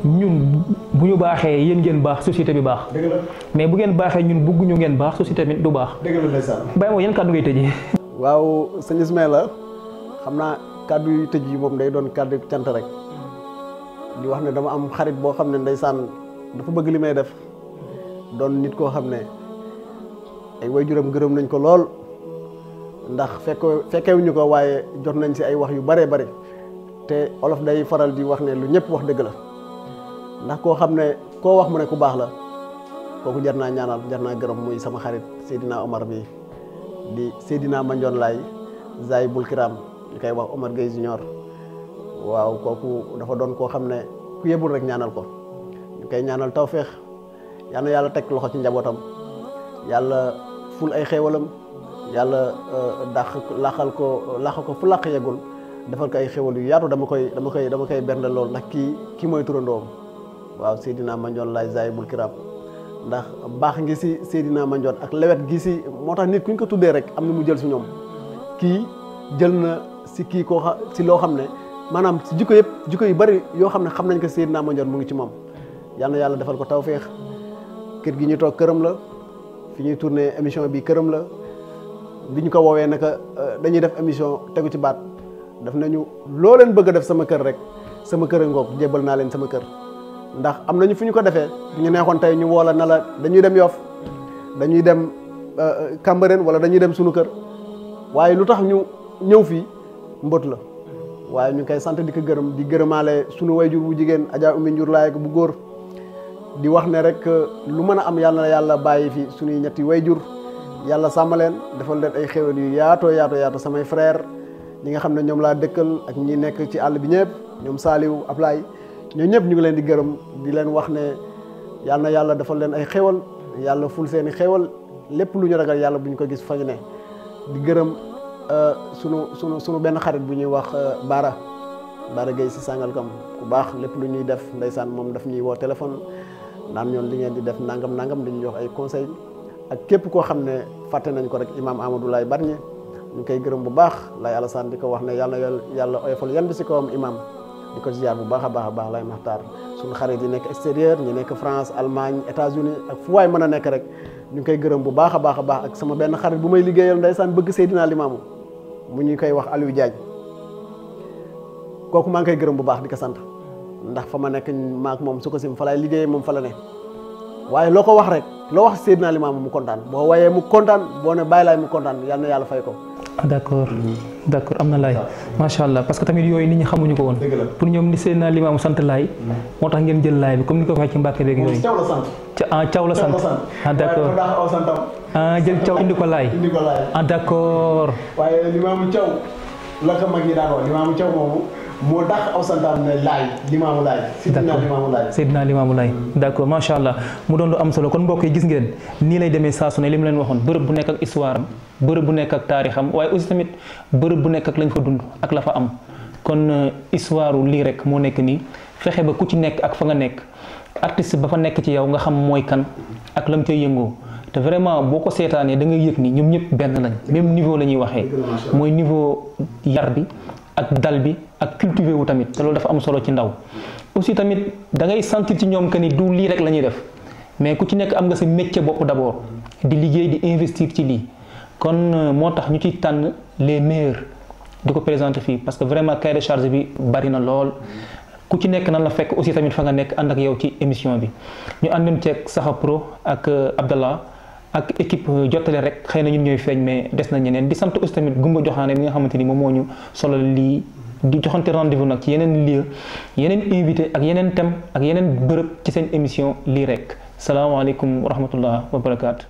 A: ñun bu ñu baaxee yéen ngeen baax société bi baax mais bu ngeen baaxee ñun bëgguñu ngeen baax société bi du baax bàyyi moo yéen kàddu ngay tëjee
B: waaw sëñ Ismaïla xam naa kàddu yu tëj yi moom day doon kàddu cant rek di wax ne dama am xarit boo xam ne ndeysaan dafa bëgg li may def doon nit koo xam ne ay waajuram gërëm nañ ko lool ndax fekkewuñu ko waaye jot nañ si ay wax yu bare bare te olof day faral di wax ne lu ñëpp wax dëgg la ndax koo xam ne koo wax mu ne ku baax la kooku jar naa ñaanal jar naa gërëm muy sama xarit Seydina Omar bi di Seydina Mandione Laye Zaay Bul Kiram ñu koy wax Omar Gueye Junior waaw kooku dafa doon koo xam ne ku yebul rek ñaanal ko ñu koy ñaanal tawféex yal na yàlla teg loxo ci njabootam yàlla ful ay xéewalam yàlla laqal ko fu làq yeggul defal ko ay xéwal yu yaatu dama koy bernde lool ndax kii mooy turandoom waaw Seydina Mandione Laye Zaay Bul Kiram ndax baax ngi si Seydina Mandione ak lewet gi si moo tax nit ku ñu ko tuddee rek am na mu jël si ñoom kii jël na si kii koo si loo xam ne maanaam si jikko yu bari yoo xam ne xam nañ ko Seydina Mandione mu ngi ci moom yal na yàlla defal ko tawféex kër gi ñu toog këram la fi ñuy tourné émission bi këram la bi ñu ko woowee naka dañuy def émission tegu ci baat daf nañu loo leen bëgg a def sama kër rek sama kër a ngoog jébbal naa leen sama kër ndax am nañu fu ñu ko defee bu ñu neexoon tey ñu woola na la dañuy dem Yoff dañuy dem Cambérène wala dañuy dem sunu kër waaye lu tax ñu ñëw fii mbët la waaye ñu ngi koy sant di ko gërëm di gërëmaale sunu wayjur bu jigéen Adja Oumy Ndiour Laye bu góor di wax ne rek lu mën a am yàlla na yàlla bàyyi fi sunuy ñetti wayjur yàlla sàmm leen defal leen ay xéwal yu yaatoo samay frère ñi nga xam ne ñoom laa dëkkal ak ñi nekk ci àll bi ñëpp ñoom Saliou Ablaye ñoom ñëpp ñu ngi leen di gërëm di leen wax ne yàlla na yàlla defal leen ay xéwal yàlla ful seeni xéwal lépp lu ñu ragal yàlla bu ñu ko gis fañu ne di gërëm sunu benn xarit bu ñuy wax Bara Gueye si Sangalkam ku baax lépp lu ñuy def ndeysaan moom daf ñuy woo téléphone naan ñoon li ngeen di def nangam dañuy jox ay conseil ak képp koo xam ne fàtte nañ ko rek imam Amadou Laye Bargny ñu koy gërëm bu baax Laye Alassane di ko wax ne yàlla oyofal yan bi si kawam imam di ko ziar bu baax a baax Laye Maxtaar suñu xarit yi nekk extérieur ñu nekk France Allemagne États-Unis ak fu waay mën a nekk rek ñu ngi koy gërëm bu baax a baax ak sama benn xarit bu may liggéeyal ndeysaan bëgg Seydina Limaamu mu ñu koy wax Aliou Diagne kooku maa ngi koy gërëm bu baax di ko sant ndax fa ma nekk maak moom su ko sim fa laay liggéeyee moom fa la ne waaye loo ko wax rek loo wax Seydina Limaamu mu kontaan boo wayee mu kontaan boo ne bàyyi laay mu kontaan yal na yàlla fay ko.
A: d'accord am na laay macha allah parce que tamit yooyu nit ñi xamuñu ko woon pour ñoom ni Seydina Limaamu sant laay moo tax ngeen jël laay bi comme ni ko waxee ci Mbàkke beeg yooyu. Thiaw la sant d'accord jël Thiaw indi ko laay d'accord
B: waaye Limaamu Thiaw la ko mag ñi daan wax Limaamu Thiaw moomu moo dàq aw santam ne laay Limaamu Laay Seydina Limaamu Laay
A: d'accord macha allah mu doon lu am solo kon mbokk yi gis ngeen nii lay demee saa su ne li mu leen waxoon bërëb bu nekk ak histoire am bërëb bu nekk ak taarixam waaye aussi tamit bërëb bu nekk ak lañ fa dund ak la fa am kon histoire lii rek moo nekk nii fexe ba ku ci nekk ak fa nga nekk artiste ba fa nekk ci yow nga xam mooy kan ak lam cay yëngoo te vraiment boo ko seetaanee da ngay yëg ni ñoom ñëpp benn lañ même niveau la ñuy waxee mooy niveau yar bi ak dal bi ak cultivé wu tamit te loolu dafa am solo ci ndaw aussi tamit da ngay sentir ci ñoom que ni du lii rek la ñuy def mais ku ci nekk am nga sa métier bopp d'abord di liggéey di investir ci lii kon moo tax ñu ciy tànn les meilleurs di ko présenter fii parce que vraiment cahier de charge bi bari na lool ku ci nekk nan la fekk aussi tamit fa nga nekk ànd ak yow ci émission bi ñu àndoon ceeg Saxa Pro ak Abdallah ak équipe jottale rek xëy na ñun ñooy feeñ mais des na ñeneen di sant aussi tamit Gumba Joxaane mi nga xamante ni moom moo ñu solo lii di joxante rendez-vous nag ci yeneen lieu yeneen invité ak yeneen thème ak yeneen bërëb ci seen émission lii rek salaamaaleykum wa rahmatullah wa barakaatu.